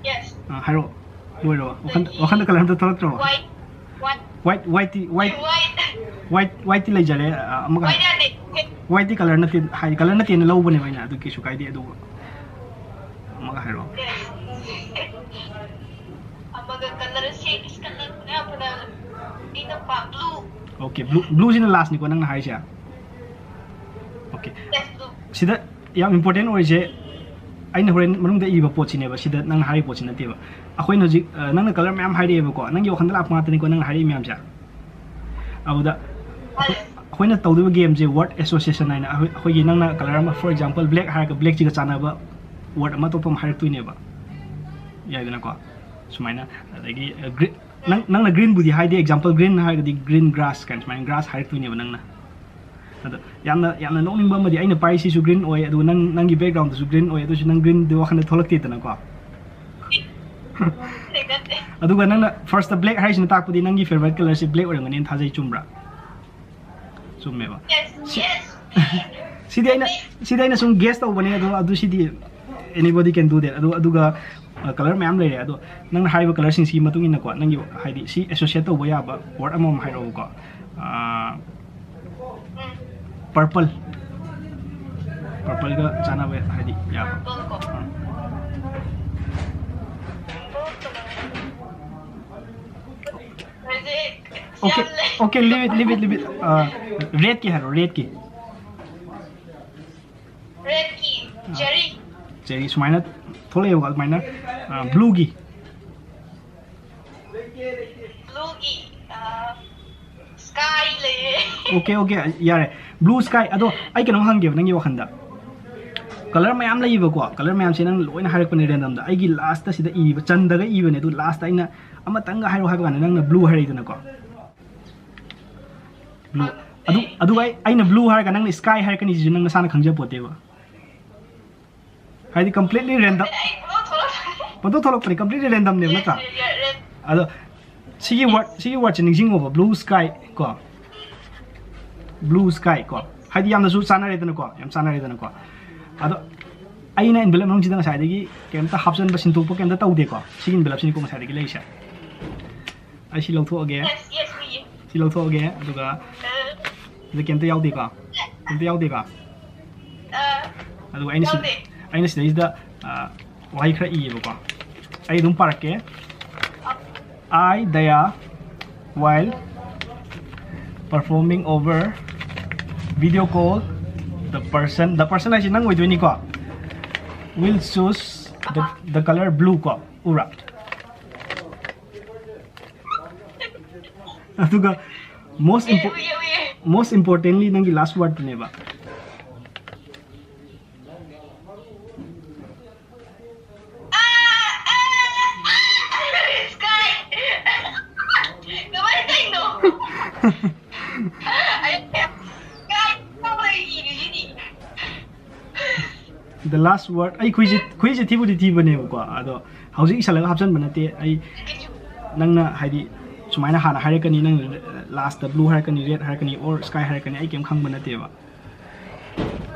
Yes. ꯑꯥ, ꯍꯥꯏꯔꯛꯑꯣ, ꯂꯣꯏꯔꯕ? ꯋꯥꯈꯟꯗ ꯋꯥꯈꯟꯗ colour ꯑꯝꯇ ꯊꯣꯛꯂꯛꯇ꯭ꯔꯕ? White. White. White, white T, white, White. white, white T ꯂꯩꯖꯔꯦ꯫ ꯑꯥ, ꯑꯃꯒ White ꯌꯥꯗꯦ. White ꯇꯤ colour ꯅꯠꯇꯦ ꯍꯥꯏ, colour ꯅꯠꯇꯦꯅ ꯂꯧꯕꯅꯦꯕ ꯑꯩꯅ, ꯑꯗꯨ ꯀꯩꯁꯨ ꯀꯥꯏꯗꯦ꯫ ꯑꯗꯨꯒ ꯑꯃꯒ ꯍꯥꯏꯔꯛꯑꯣ꯫ Yes. ꯑꯃꯒ colour ꯁꯤ colour ꯐꯅ ꯐꯅ ꯑꯩꯅ ꯄꯥꯝ blue. Okay, blue, blue ꯁꯤꯅ last ꯅꯤꯀꯣ ꯅꯪꯅ ꯍꯥꯏꯔꯤꯁꯦ? Okay. Yes, blue. ꯁꯤꯗ ꯌꯥꯝ important ꯑꯣꯏꯔꯤꯁꯦ, ꯑꯩꯅ ꯍꯣꯔꯦꯟ ꯃꯅꯨꯡꯗ ꯏꯕ ꯄꯣꯠꯁꯤꯅꯦꯕ, ꯁꯤꯗ ꯅꯪꯅ ꯍꯥꯏꯔꯤꯕ ꯄꯣꯠꯁꯤ ꯅꯠꯇꯦꯕ꯫ ꯑꯩꯈꯣꯏꯅ ꯍꯧꯖꯤꯛ, ꯑ, ꯅꯪꯅ colour ꯃꯌꯥꯝ ꯍꯥꯏꯔꯛꯑꯦꯕꯀꯣ, ꯅꯪꯒꯤ ꯋꯥꯈꯟꯗ ꯂꯥꯛꯄ ꯉꯥꯛꯇꯅꯤꯀꯣ ꯅꯪꯅ ꯍꯥꯏꯔꯛꯏ ꯃꯌꯥꯝꯁꯦ꯫ ꯑꯗꯨꯗ ꯑꯩꯈꯣꯏ-, ꯑꯩꯈꯣꯏꯅ ꯇꯧꯗꯣꯏꯕ game ꯁꯦ word association ꯍꯥꯏꯅ, ꯑꯩꯈꯣꯏ-, ꯑꯩꯈꯣꯏꯒꯤ ꯅꯪꯅ colour ꯑꯃ, for example, black ꯍꯥꯏꯔꯒ black ꯁꯤꯒ ꯆꯥꯟꯅꯕ word ꯑꯃ ꯑꯇꯣꯞꯄ ꯑꯃ ꯍꯥꯏꯔꯛꯇꯣꯏꯅꯦꯕ, ꯌꯥꯏꯗꯅꯀꯣ? ꯁꯨꯃꯥꯏꯅ꯫ ꯑꯗꯒꯤ, ꯑ, green, ꯅꯪ, ꯅꯪꯅ green ꯕꯨꯗꯤ ꯍꯥꯏꯗꯦ, example green ꯍꯥꯏꯔꯒꯗꯤ green grass ꯀꯥꯏꯅ ꯁꯨꯃꯥꯏꯅ grass ꯍꯥꯏꯔꯛꯇꯣꯏꯅꯦꯕ ꯅꯪꯅ꯫ ꯑꯗꯣ ꯌꯥꯝꯅ, ꯌꯥꯝꯅ ꯅꯣꯛꯅꯤꯡꯕ ꯑꯃꯗꯤ, ꯑꯩꯅ ꯄꯥꯏꯔꯤꯁꯤꯁꯨ green ꯑꯣꯏ, ꯑꯗꯨꯒ ꯅꯪ, ꯅꯪꯒꯤ background ꯗꯨꯁꯨ green ꯑꯣꯏ, ꯑꯗꯨꯁꯨ ꯅꯪ green ꯗꯤ ꯋꯥꯈꯜꯗ ꯊꯣꯛꯂꯛꯇꯦꯗꯅꯀꯣ꯫ ꯊꯦꯡꯅꯗꯦ꯫ ꯑꯗꯨꯒ ꯅꯪꯅ first black ꯍꯥꯏꯔꯤꯁꯤꯅ ꯇꯥꯛꯄꯗꯤ ꯅꯪꯒꯤ favourite colour ꯁꯦ black ꯑꯣꯏꯔꯝꯒꯅꯤꯅ ꯊꯥꯖꯩ, ꯆꯨꯝꯕ꯭ꯔꯥ? ꯆꯨꯝꯃꯦꯕ꯫ Yes, yes. ꯁꯤꯗꯤ ꯑꯩꯅ, ꯁꯤꯗꯤ ꯑꯩꯅ ꯁꯨꯝ guess ꯇꯧꯕꯅꯦ, ꯑꯗꯣ ꯑꯗꯨ ꯁꯤꯗꯤ anybody can do that꯫ ꯑꯗꯨ, ꯑꯗꯨꯒ, ꯑ, colour ꯃꯌꯥꯝ ꯂꯩꯔꯦ, ꯑꯗꯣ ꯅꯪꯅ ꯍꯥꯏꯔꯤꯕ colour ꯁꯤꯡꯁꯤꯒꯤ ꯃꯇꯨꯡ ꯏꯟꯅꯀꯣ, ꯅꯪꯒꯤ ꯍꯥꯏꯗꯤ ꯁꯤ associate ꯇꯧꯕ ꯌꯥꯕ word ꯑꯃꯃꯝ ꯍꯥꯏꯔꯛꯑꯣꯕꯀꯣ꯫ ꯑ, ꯎꯝ. Purple꯫ Purple ꯒ ꯆꯥꯟꯅꯕ ꯍꯥꯏꯗꯤ ꯌꯥꯕ꯫ Purple ꯀꯣ. ꯑ. Purple. ꯍꯧꯖꯤꯛ Okay, ꯌꯥꯝ ꯂꯩ. Okay, leave it, leave it, leave it꯫ ꯑ, red ꯀꯤ ꯍꯥꯏꯔꯣ, red ꯀꯤ꯫ Red ꯀꯤ. Cherry. Cherry ꯁꯨꯃꯥꯏꯅ ꯊꯣꯛꯂꯛꯑꯦꯕꯀꯣ, ꯑꯗꯨꯃꯥꯏꯅ, ꯑ, blue ꯒꯤ꯫ Blue ꯒꯤ, ꯑ, sky ꯂꯩꯔꯦ꯫ Okay, okay, ꯌꯥꯔꯦ꯫ Blue sky꯫ ꯑꯗꯣ ꯑꯩ ꯀꯩꯅꯣꯝ ꯍꯪꯒꯦꯕ ꯅꯪꯒꯤ ꯋꯥꯈꯟꯗ꯫ Colour ꯃꯌꯥꯝ ꯂꯩꯌꯦꯕꯀꯣ, colour ꯃꯌꯥꯝꯁꯦ ꯅꯪ ꯂꯣꯏꯅ ꯍꯥꯏꯔꯛꯄꯅꯦ random ꯗ꯫ ꯑꯩꯒꯤ last ꯁꯤꯗ ꯏꯕ, ꯆꯟꯗꯒ ꯏꯕꯅꯦ, ꯑꯗꯨ last ꯑꯩꯅ ꯑꯃꯇꯪꯒ ꯍꯥꯏꯔꯛꯑꯣ ꯍꯥꯏꯕ ꯀꯥꯟꯗ ꯅꯪꯅ blue ꯍꯥꯏꯔꯛꯏꯗꯅꯀꯣ꯫ Blue꯫ ꯑꯗꯨ, ꯑꯗꯨꯒ ꯑꯩ, ꯑꯩꯅ blue ꯍꯥꯏꯔꯒ ꯅꯪꯅ sky ꯍꯥꯏꯔꯛꯀꯅꯤ, ꯁꯤꯁꯨ ꯅꯪ ꯅꯁꯥꯅ ꯈꯪꯖꯄꯣꯠꯇꯦꯕ꯫ ꯍꯥꯏꯗꯤ completely random꯫ ꯑꯩ ꯄꯨꯡꯊꯣꯛ ꯊꯣꯛꯂꯛꯇ꯭ꯔꯦ꯫ ꯄꯪꯊꯣꯛ ꯊꯣꯛꯂꯛꯄꯅꯤ, completely random ꯅꯦꯕ, ꯅꯠꯇ꯭ꯔꯥ? Red, red. ꯑꯗꯣ ꯁꯤꯒꯤ ꯋꯥꯔꯗ ꯁꯤꯒꯤ ꯋꯥꯔꯗꯁꯦ ꯅꯤꯡꯁꯤꯡꯉꯣꯕ, blue sky ꯀꯣ, blue sky ꯀꯣ, ꯍꯥꯏꯗꯤ ꯌꯥꯝꯅꯁꯨ ꯆꯥꯟꯅꯔꯦꯗꯅꯀꯣ, ꯌꯥꯝ ꯆꯥꯟꯅꯔꯦꯗꯅꯀꯣ꯫ ꯑꯗꯣ ꯑꯩꯅ envelope ꯃꯅꯨꯡꯁꯤꯗ ꯉꯁꯥꯏꯗꯒꯤ ꯀꯩꯝꯇ ꯍꯥꯞꯆꯟꯕ, ꯁꯤꯟꯗꯣꯛꯄ ꯀꯩꯝꯇ ꯇꯧꯗꯦꯀꯣ꯫ ꯁꯤꯒꯤ envelopeꯁꯤꯅꯤꯀꯣ ꯉꯁꯥꯏꯗꯒꯤ ꯂꯩꯔꯤꯁꯦ꯫ ꯑꯩ ꯁꯤ ꯂꯧꯊꯣꯛꯑꯒꯦ, ꯁꯤ ꯂꯧꯊꯣꯛꯑꯒꯦ, ꯑꯗꯨꯒ ꯁꯤꯗ ꯀꯩꯝꯇ ꯌꯥꯎꯗꯦꯀꯣ, ꯀꯩꯝꯇ ꯌꯥꯎꯗꯦꯀꯣ꯫ ꯑꯗꯨꯒ ꯑꯩꯅ ꯁꯤ ꯑꯩꯅ ꯁꯤꯗꯩꯁꯤꯗ ꯋꯥꯍꯩ ꯈꯔ ꯏꯌꯦꯕꯀꯣ, ꯑꯩ ꯑꯗꯨꯝ ꯄꯥꯔꯛꯀꯦ꯫ I, Daya, while performing over video call, the person, the person ꯍꯥꯏꯁꯤ ꯅꯪ ꯑꯣꯏꯗꯣꯏꯅꯤꯀꯣ, will choose the, the color blue ꯀꯣ, ꯎꯔꯥ? ꯑꯗꯨꯒ most impo- most importantly ꯅꯪꯒꯤ last wordꯅꯦꯕ꯫ The last word. ꯑꯩ ꯈꯨꯏꯁꯦ ꯈꯨꯏꯁꯦ ꯊꯤꯕꯨꯗꯤ ꯊꯤꯕꯅꯦꯕꯀꯣ, ꯑꯗꯣ ꯍꯧꯖꯤꯛ ꯏꯁꯜꯂꯒ ꯍꯥꯞꯆꯟꯕ ꯅꯠꯇꯦ꯫ ꯑꯩ ꯅꯪꯅ ꯍꯥꯏꯗꯤ ꯁꯨꯃꯥꯏꯅ ꯍꯥꯟꯅ ꯍꯥꯏꯔꯛꯀꯅꯤ, ꯅꯪ lastꯇ blue ꯍꯥꯏꯔꯛꯀꯅꯤ, red ꯍꯥꯏꯔꯛꯀꯅꯤ, or sky ꯍꯥꯏꯔꯛꯀꯅꯤ, ꯑꯩ ꯀꯩꯝ ꯈꯪꯕ ꯅꯠꯇꯦꯕ꯫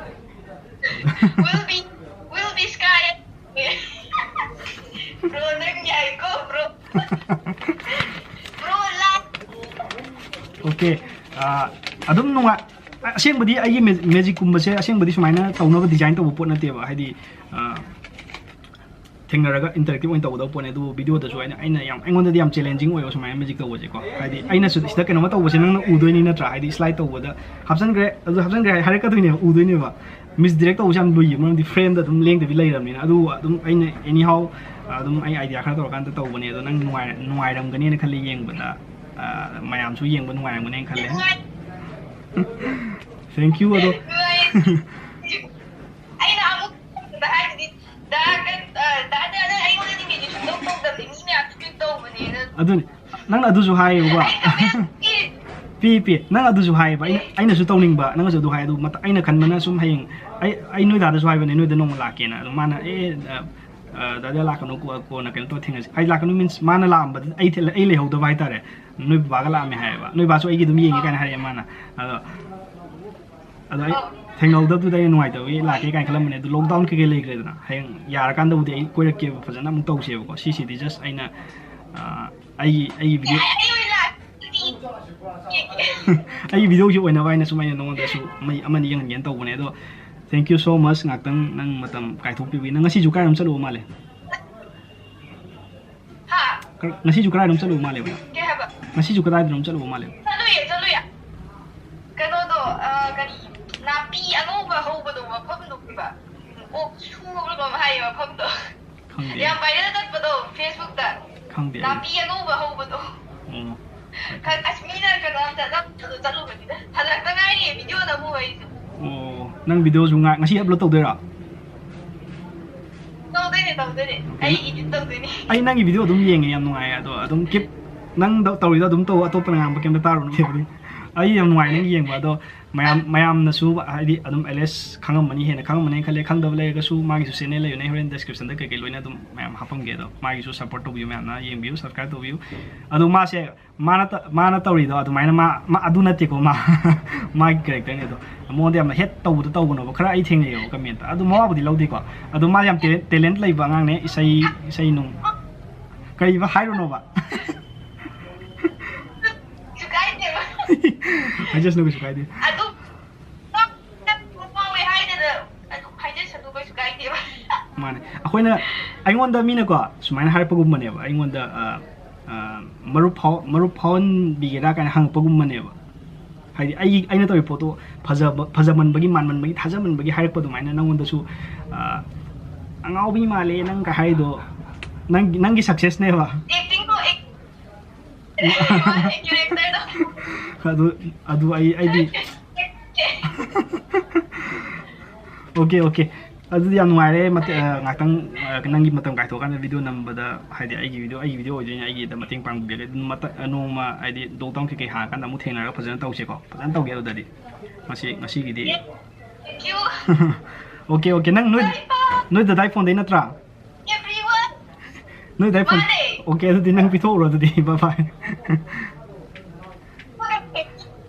Will be, will be sky. Bro, ꯅꯪ ꯌꯥꯏꯀꯣ, bro. Bro, last. Okay, ꯑꯗꯨꯝ ꯅꯨꯡꯉꯥꯏ꯫ ꯑꯁꯦꯡꯕꯗꯤ ꯑꯩꯒꯤ magicꯀꯨꯝꯕꯁꯦ ꯑꯁꯦꯡꯕꯗꯤ ꯁꯨꯃꯥꯏꯅ ꯇꯧꯅꯕ design ꯇꯧꯕ ꯄꯣꯠ ꯅꯠꯇꯦꯕ꯫ ꯍꯥꯏꯗꯤ ꯊꯦꯡꯅꯔꯒ interactive ꯑꯣꯏꯅ ꯇꯧꯒꯗꯕ ꯄꯣꯠꯅꯦ꯫ ꯑꯗꯨꯕꯨ videoꯗꯁꯨ ꯑꯩꯅ ꯑꯩꯅ ꯌꯥꯝ ꯑꯩꯉꯣꯟꯗꯗꯤ ꯌꯥꯝ challenging ꯑꯣꯏꯕ ꯁꯨꯃꯥꯏꯅ magic ꯇꯧꯕꯁꯦꯀꯣ꯫ ꯍꯥꯏꯗꯤ ꯑꯩꯅꯁꯨ ꯁꯤꯗ ꯀꯩꯅꯣꯝꯃ ꯇꯧꯕꯁꯦ ꯅꯪꯅ ꯎꯗꯣꯏꯅꯤ ꯅꯠꯇ꯭ꯔꯥ? ꯍꯥꯏꯗꯤ slide ꯇꯧꯕꯗ ꯍꯥꯞꯆꯟꯈ꯭ꯔꯦ, ꯑꯗꯨ ꯍꯥꯞꯆꯟꯈ꯭ꯔꯦ ꯍꯥꯏꯔꯛꯀꯗꯣꯏꯅꯦꯕ, ꯎꯗꯣꯏꯅꯦꯕ꯫ Misdirect ꯇꯧꯕꯁꯦ ꯌꯥꯝ ꯂꯨꯏꯌꯦ, ꯃꯔꯝꯗꯤ frameꯗ ꯑꯗꯨꯝ ꯂꯦꯡꯗꯕꯤ ꯂꯩꯔꯕꯅꯤꯅ꯫ ꯑꯗꯨ ꯑꯗꯨꯝ ꯑꯩꯅ anyhow ꯑꯗꯨꯝ ꯑꯩ idea ꯈꯔ ꯇꯧꯔꯀꯥꯟꯗ ꯇꯧꯕꯅꯦ꯫ ꯑꯗꯣ ꯅꯪ ꯅꯨꯡꯉꯥꯏ ꯅꯨꯡꯉꯥꯏꯔꯝꯒꯅꯦꯅ ꯈꯜꯂꯤ ꯌꯦꯡꯕꯗ, ꯃꯌꯥꯝꯁꯨ ꯌꯦꯡꯕ ꯅꯨꯡꯉꯥꯏꯔꯝꯒꯅꯦꯅ ꯈꯜꯂꯦ꯫ Thank you꯫ ꯑꯗꯣ ꯑꯩꯅ ꯑꯃꯨꯛ ꯍꯥꯏꯁꯤꯗꯤ, ꯗꯥ ꯀꯩ-, ꯑ, ꯗꯥ ꯗꯥꯅ ꯑꯩꯉꯣꯟꯗꯗꯤ magic ꯁꯨꯡꯇꯧ ꯇꯧꯗꯕꯅꯤ, ꯃꯤ ꯃꯌꯥꯝꯁꯨ magic ꯇꯧꯕꯅꯦꯅ꯫ ꯑꯗꯨꯅꯤ, ꯅꯪꯅ ꯑꯗꯨꯁꯨ ꯍꯥꯏꯌꯦꯕꯀꯣ꯫ ꯄꯤ, ꯄꯤ, ꯅꯪ ꯑꯗꯨꯁꯨ ꯍꯥꯏꯌꯦꯕ, ꯑꯩꯅ, ꯑꯩꯅꯁꯨ ꯇꯧꯅꯤꯡꯕ, ꯅꯪꯅꯁꯨ ꯑꯗꯨ ꯍꯥꯏ, ꯑꯗꯨ ꯃꯇ-, ꯑꯩꯅ ꯈꯟꯕꯅ ꯁꯨꯝ ꯍꯌꯦꯡ ꯑꯩ, ꯑꯩ ꯅꯣꯏ ꯗꯥꯗꯁꯨ ꯍꯥꯏꯕꯅꯦ, ꯅꯣꯏꯗ ꯅꯣꯡꯃ ꯂꯥꯛꯀꯦꯅ꯫ ꯑꯗꯨ ꯃꯥꯅ, "ꯑꯦ, ꯑ, "ꯑ, ꯗꯥꯗꯥ ꯂꯥꯛꯀꯅꯨ, ꯀꯣ-, ꯀꯣꯟꯅ ꯀꯩꯅꯣ ꯇꯧꯔ ꯊꯦꯡꯅꯁꯤ"꯫ ꯑꯩ ꯂꯥꯛꯀꯅꯨ means ꯃꯥꯅ ꯂꯥꯛꯑꯝꯕꯗꯤ ꯑꯩ ꯊꯦ-, ꯑꯩ ꯂꯩꯍꯧꯗꯕ ꯍꯥꯏꯇꯥꯔꯦ꯫ "ꯅꯣꯏ ꯕꯕꯥꯒ ꯂꯥꯛꯑꯝꯃꯦ" ꯍꯥꯏꯌꯦꯕ꯫ "ꯅꯣꯏ ꯕꯥꯁꯨ ꯑꯩꯒꯤ ꯑꯗꯨꯝ ꯌꯦꯡꯉꯦ" ꯀꯥꯏꯅ ꯍꯥꯏꯔꯛꯑꯦ ꯃꯥꯅ꯫ ꯑꯗꯣ, ꯑꯗꯣ ꯑꯩ ꯊꯦꯡꯅꯍꯧꯗꯕꯗꯨꯗ ꯑꯩꯅ ꯅꯨꯡꯉꯥꯏꯇꯕꯒꯤ ꯂꯥꯛꯀꯦ ꯀꯥꯏꯅ ꯈꯜꯂꯝꯕꯅꯦ꯫ ꯑꯗꯣ lockdown ꯀꯩꯀꯩ ꯂꯩꯈ꯭ꯔꯦꯗꯅ, ꯍꯌꯦꯡ ꯌꯥꯔꯀꯥꯟꯗꯕꯨꯗꯤ ꯑꯩ ꯀꯣꯏꯔꯛꯀꯦꯕ, ꯐꯖꯅ ꯑꯃꯨꯛ ꯇꯧꯁꯦꯕꯀꯣ꯫ ꯁꯤꯁꯤꯗꯤ just ꯑꯩꯅ, ꯑ, ꯑꯩꯒꯤ, ꯑꯩꯒꯤ video ꯑꯩ video ꯒꯤ ꯑꯣꯏꯅꯕ ꯍꯥꯏꯅ ꯁꯨꯝ ꯑꯩꯅ ꯅꯉꯣꯟꯗꯁꯨ ꯃꯩ ꯑꯃꯅꯤ ꯌꯦꯡꯍꯟꯒꯦꯅ ꯇꯧꯕꯅꯦ꯫ ꯑꯗꯣ thank you so much, ꯉꯥꯛꯇꯪ ꯅꯪ ꯃꯇꯝ ꯀꯥꯏꯊꯣꯛꯄꯤꯕꯒꯤ꯫ ꯅꯪ ꯉꯁꯤꯁꯨ ꯀꯥꯏꯔꯣꯝ ꯆꯠꯂꯨꯕ ꯃꯥꯜꯂꯦ? ꯍꯥ? ꯀ-, ꯉꯁꯤꯁꯨ ꯀꯗꯥꯏꯗꯅꯣꯝ ꯆꯠꯂꯨꯕ ꯃꯥꯜꯂꯦꯕ ꯅꯪ? ꯀꯩ ꯍꯥꯏꯕ? ꯉꯁꯤꯁꯨ ꯀꯗꯥꯏꯗꯅꯣꯝ ꯆꯠꯂꯨꯕ ꯃꯥꯜꯂꯦꯕ? ꯆꯠꯂꯨꯏꯌꯦ, ꯆꯠꯂꯨꯏꯌꯦ꯫ ꯀꯩꯅꯣꯗꯣ, ꯑ, ꯀꯔꯤ, ꯅꯥꯄꯤ ꯑꯉꯧꯕ ꯍꯧꯕꯗꯣ ꯃꯐꯝꯗꯣ ꯀꯩꯕ? ꯑꯣꯛ ꯁꯨꯕ꯭ꯔꯥ ꯀꯩꯅꯣꯝ ꯍꯥꯏꯌꯦ ꯃꯐꯝꯗꯣ꯫ ꯈꯪꯗꯦ꯫ ꯌꯥꯝ viral ꯆꯠꯄꯗꯣ Facebook ꯇ꯫ ꯈꯪꯗꯦ ꯑꯩ꯫ ꯅꯥꯄꯤ ꯑꯉꯧꯕ ꯍꯧꯕꯗꯣ꯫ ꯑꯣ꯫ ꯈ-, ꯑꯁ, ꯃꯤꯅ ꯀꯩꯅꯣ ꯆꯠꯂꯝꯕꯗꯣ ꯆꯠꯂꯨꯕꯅꯤꯗ꯫ ꯍꯜꯂꯛꯇ ꯉꯥꯏꯔꯤꯌꯦ video ꯅꯝꯃꯨꯕ ꯑꯩꯁꯨ꯫ ꯑꯣ, ꯅꯪ video ꯁꯨ ꯉꯥ-, ꯉꯁꯤ upload ꯇꯧꯗꯣꯏꯔꯣ? ꯇꯧꯗꯣꯏꯅꯦ, ꯇꯧꯗꯣꯏꯅꯦ꯫ ꯑꯣꯀꯦ꯫ ꯑꯩ edit ꯇꯧꯗꯣꯏꯅꯦ꯫ ꯑꯩ ꯅꯪꯒꯤ video ꯑꯗꯨꯝ ꯌꯦꯡꯉꯦ, ꯌꯥꯝ ꯅꯨꯡꯉꯥꯏꯌꯦ꯫ ꯑꯗꯣ ꯑꯗꯨꯝ keep, ꯅꯪ ꯇꯧ-, ꯇꯧꯔꯤꯗꯣ ꯑꯗꯨꯝ ꯇꯧ, ꯑꯇꯣꯞꯄꯅ ꯉꯥꯡꯕ ꯀꯩꯝꯇ ꯇꯥꯔꯨꯅꯨ꯫ ꯑꯩ ꯌꯥꯝ ꯅꯨꯡꯉꯥꯏ ꯅꯪ ꯌꯦꯡꯕ꯫ ꯑꯗꯣ ꯃꯌꯥꯝ, ꯃꯌꯥꯝꯅꯁꯨ ꯍꯥꯏꯗꯤ ꯑꯗꯨꯝ ꯑꯦꯂꯦꯁ ꯈꯪꯉꯝꯃꯅꯤ, ꯍꯦꯟꯅ ꯈꯪꯉꯝꯃꯅꯤ ꯈꯜꯂꯦ꯫ ꯈꯪꯗꯕ ꯂꯩꯔꯒꯁꯨ ꯃꯥꯒꯤꯁꯨ channel ꯂꯩꯕꯅꯦ, ꯍꯣꯔꯦꯟ description ꯗ ꯀꯩꯀꯩ ꯂꯣꯏꯅ ꯑꯗꯨꯝ ꯃꯌꯥꯝ ꯍꯥꯞꯄꯝꯒꯦ꯫ ꯑꯗꯣ ꯃꯥꯒꯤꯁꯨ support ꯇꯧꯕꯤꯌꯨ, ꯃꯌꯥꯝꯅ ꯌꯦꯡꯕꯤꯌꯨ, subscribe ꯇꯧꯕꯤꯌꯨ꯫ ꯑꯗꯣ ꯃꯥꯁꯦ ꯃꯥꯅ ꯇ-, ꯃꯥꯅ ꯇꯧꯔꯤꯗꯣ ꯑꯗꯨꯃꯥꯏꯅ ꯃꯥ, ꯃꯥ ꯑꯗꯨ ꯅꯠꯇꯦꯀꯣ, ꯃꯥ, ꯃꯥꯒꯤ character ꯅꯦ ꯑꯗꯣ꯫ ꯃꯉꯣꯟꯗ ꯌꯥꯝꯅ hate ꯇꯧꯕꯗꯣ ꯇꯧꯒꯅꯣꯕ꯫ ꯈꯔ ꯑꯩ ꯊꯦꯡꯅꯩꯌꯦꯕ comment ꯇ꯫ ꯑꯗꯨ ꯃꯋꯥꯕꯨꯗꯤ ꯂꯧꯗꯦꯀꯣ꯫ ꯑꯗꯣ ꯃꯥ ꯌꯥꯝ talent, talent ꯂꯩꯕ ꯑꯉꯥꯡꯅꯦ, ꯏꯁꯩ, ꯏꯁꯩ ꯅꯨꯡ꯫ ꯀꯔꯤꯕ ꯍꯥꯏꯔꯨꯅꯣꯕ? ꯀꯩꯁꯨ ꯀꯥꯏꯗꯦꯕ꯫ ꯍꯥꯏꯖꯁꯅꯨ, ꯀꯩꯁꯨ ꯀꯥꯏꯗꯦ꯫ ꯑꯗꯨꯝ ꯉꯥꯎꯋꯦ ꯍꯥꯏꯗꯅ ꯑꯗꯨꯝ ꯍꯥꯏꯖꯁꯅꯨ, ꯀꯩꯁꯨ ꯀꯥꯏꯗꯦꯕ꯫ ꯃꯥꯅꯦ꯫ ꯑꯩꯈꯣꯏꯅ, ꯑꯩꯉꯣꯟꯗ ꯃꯤꯅꯀꯣ ꯁꯨꯃꯥꯏꯅ ꯍꯥꯏꯔꯛꯄꯒꯨꯝꯕꯅꯦꯕ, ꯑꯩꯉꯣꯟꯗ, ꯑ, ꯑ, "ꯃꯔꯨꯞ ꯐꯥꯎ-, ꯃꯔꯨꯞ ꯐꯥꯎꯍꯟꯕꯤꯒꯦꯔꯥ?" ꯀꯥꯏꯅ ꯍꯪꯉꯛꯄꯒꯨꯝꯕꯅꯦꯕ꯫ ꯍꯥꯏꯗꯤ ꯑꯩꯒꯤ, ꯑꯩꯅ ꯇꯧꯔꯤꯕ ꯄꯣꯠꯇꯣ ꯐꯖꯕ, ꯐꯖꯃꯟꯕꯒꯤ, ꯃꯥꯟꯃꯟꯕꯒꯤ, ꯊꯥꯖꯃꯟꯕꯒꯤ ꯍꯥꯏꯔꯛꯄ ꯑꯗꯨꯃꯥꯏꯅ ꯅꯪꯉꯣꯟꯗꯁꯨ, ꯑ, "ꯑꯉꯥꯎꯕꯤ ꯃꯥꯜꯂꯦ ꯅꯪ" ꯀꯥꯏ ꯍꯥꯏꯗꯣ ꯅꯪ, ꯅꯪꯒꯤ success ꯅꯦꯕ꯫ Acting ꯗꯣ, act-, character ꯗꯣ꯫ ꯑꯗꯨ, ꯑꯗꯨ ꯑꯩ, ꯑꯩꯗꯤ ꯑꯣꯀꯦ, ꯑꯣꯀꯦ꯫ ꯑꯗꯨꯗꯤ ꯌꯥꯝ ꯅꯨꯡꯉꯥꯏꯔꯦ꯫ ꯃꯇꯦ-, ꯑ, ꯉꯥꯛꯇꯪ, ꯑ, ꯅꯪꯒꯤ ꯃꯇꯝ ꯀꯥꯏꯊꯣꯛꯑꯀꯥꯟꯗ video ꯅꯝꯕꯗ, ꯍꯥꯏꯗꯤ ꯑꯩꯒꯤ video, ꯑꯩꯒꯤ video ꯑꯣꯏꯗꯣꯏꯅꯦ, ꯑꯩꯒꯤꯗ ꯃꯇꯦꯡ ꯄꯥꯡꯕꯤꯔꯒ ꯑꯗꯨꯝ ꯃꯇ-, ꯑ, ꯅꯣꯡꯃ, ꯍꯥꯏꯗꯤ lockdown ꯀꯩꯀꯩ ꯍꯥꯡꯉꯀꯥꯟꯗ ꯑꯃꯨꯛ ꯊꯦꯡꯅꯔꯒ ꯐꯖꯅ ꯇꯧꯁꯦꯀꯣ꯫ ꯐꯖꯅ ꯇꯧꯒꯦ ꯑꯗꯨꯗꯗꯤ꯫ ꯉꯁꯤ, ꯉꯁꯤꯒꯤꯗꯤ꯫ Thank you꯫ Okay, okay. ꯅꯪ ꯅꯣꯏ, bye bye꯫ ꯅꯣꯏ ꯗꯗꯥꯏ phone ꯗꯩ ꯅꯠꯇ꯭ꯔꯥ? ꯅꯣꯏ ꯗꯥꯏ ꯐꯣꯟ? ꯃꯥꯅꯦ꯫ ꯑꯣꯀꯦ, ꯑꯗꯨꯗꯤ ꯅꯪ ꯄꯤꯊꯣꯛꯎꯔꯣ ꯑꯗꯨꯗꯤ꯫ Bye bye.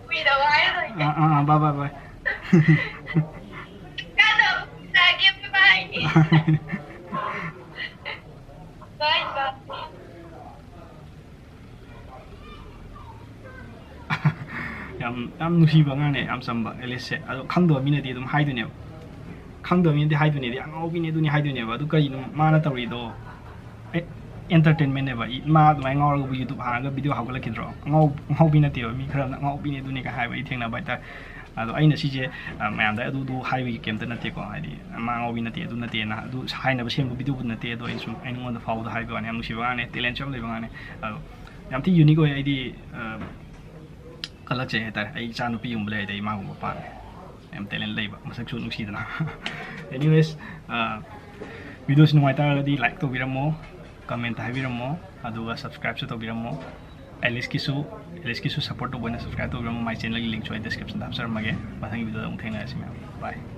ꯀꯨꯏꯗꯕ ꯍꯥꯏꯔꯣꯏꯒꯦ꯫ ꯑꯥ ꯑꯥ bye bye bye. ꯀꯥꯟꯅꯕ ꯄꯨꯔꯛꯑꯒꯦ, bye bye. Bye bye. ꯌꯥꯝ ꯌꯥꯝ ꯅꯨꯡꯁꯤꯕ ꯑꯉꯥꯡꯅꯦ, ꯌꯥꯝ ꯆꯝꯕ ꯑꯦꯂꯤꯁꯁꯦ꯫ ꯑꯗꯣ ꯈꯪꯗꯕ ꯃꯤꯅꯗꯤ ꯑꯗꯨꯝ ꯍꯥꯏꯗꯣꯏꯅꯦꯕ, ꯈꯪꯗꯕ ꯃꯤꯅꯗꯤ ꯍꯥꯏꯗꯣꯏꯅꯦꯗꯤ, "ꯑꯉꯥꯎꯕꯤꯅꯦ, ꯑꯗꯨꯅꯤ" ꯍꯥꯏꯗꯣꯏꯅꯦꯕ꯫ ꯑꯗꯨ ꯀꯔꯤꯅꯣ ꯃꯥꯅ ꯇꯧꯔꯤꯗꯣ? ꯑꯦ, entertainment ꯅꯦꯕ꯫ ꯏ-, ꯃꯥ ꯑꯗꯨꯃꯥꯏꯅ ꯉꯥꯎꯔꯒꯕꯨ YouTube ꯍꯥꯡꯉꯒ video ꯍꯧꯒꯠꯂꯛꯈꯤꯗ꯭ꯔꯣ? ꯑꯉꯥꯎ-, ꯑꯉꯥꯎꯕꯤ ꯅꯠꯇꯦꯕ꯫ ꯃꯤ ꯈꯔ ꯑꯃꯅ "ꯑꯉꯥꯎꯕꯤꯅꯦ, ꯑꯗꯨꯅꯤ" ꯀꯥꯏ ꯍꯥꯏꯕ ꯑꯩ ꯊꯦꯡꯅꯕ ꯍꯥꯏꯇꯥꯔꯦ꯫ ꯑꯗꯣ ꯑꯩꯅ ꯁꯤꯁꯦ, ꯑ, ꯃꯌꯥꯝꯗ ꯑꯗꯨꯗꯨ ꯍꯥꯏꯕꯒꯤ ꯀꯩꯝꯇ ꯅꯠꯇꯦꯀꯣ꯫ ꯍꯥꯏꯗꯤ ꯃꯥ ꯉꯥꯎꯕꯤ ꯅꯠꯇꯦ, ꯑꯗꯨ ꯅꯠꯇꯦꯅ ꯑꯗꯨ ꯍꯥꯏꯅꯕ ꯁꯦꯝꯕ video ꯕꯨ ꯅꯠꯇꯦ꯫ ꯑꯗꯣ ꯑꯩꯅ ꯁꯨꯝ ꯑꯩꯉꯣꯟꯗ ꯐꯥꯎꯕꯗ ꯍꯥꯏꯕ ꯋꯥꯅꯤ꯫ ꯌꯥꯝ ꯅꯨꯡꯁꯤꯕ ꯑꯉꯥꯡꯅꯦ, talent ꯁꯨ ꯌꯥꯝ ꯂꯩꯕ ꯑꯉꯥꯡꯅꯦ꯫ ꯑꯗꯣ ꯌꯥꯝ ꯊꯤ unique ꯑꯣꯏ꯫ ꯑꯩꯗꯤ, ꯑ, ꯈꯜꯂꯛꯆꯩ ꯍꯥꯏꯇꯥꯔꯦ꯫ ꯑꯩ ꯏꯆꯥ ꯅꯨꯄꯤꯒꯨꯝꯕ ꯂꯩꯔꯗꯤ ꯑꯩ ꯃꯥꯒꯨꯝꯕ ꯄꯥꯝꯃꯦ꯫ ꯌꯥꯝ talent ꯂꯩꯕ, ꯃꯁꯛꯁꯨ ꯅꯨꯡꯁꯤꯗꯅ꯫ Anyways, ꯑ, video ꯁꯤ ꯅꯨꯡꯉꯥꯏꯇꯥꯔꯒꯗꯤ like ꯇꯧꯕꯤꯔꯝꯃꯣ, comment ꯇ ꯍꯥꯏꯕꯤꯔꯝꯃꯣ, ꯑꯗꯨꯒ subscribe ꯁꯨ ꯇꯧꯕꯤꯔꯝꯃꯣ꯫ ꯑꯦꯂꯤꯁꯀꯤꯁꯨ, ꯑꯦꯂꯤꯁꯀꯤꯁꯨ support ꯇꯧꯕ ꯑꯣꯏꯅ subscribe ꯇꯧꯕꯤꯔꯝꯃꯣ꯫ My channel ꯒꯤ link ꯁꯨ ꯑꯩ description ꯗ ꯍꯥꯞꯆꯔꯝꯃꯒꯦ꯫ ꯃꯊꯪꯒꯤ video ꯗ ꯑꯃꯨꯛ ꯊꯦꯡꯅꯔꯁꯤ ꯃꯌꯥꯝ꯫ Bye꯫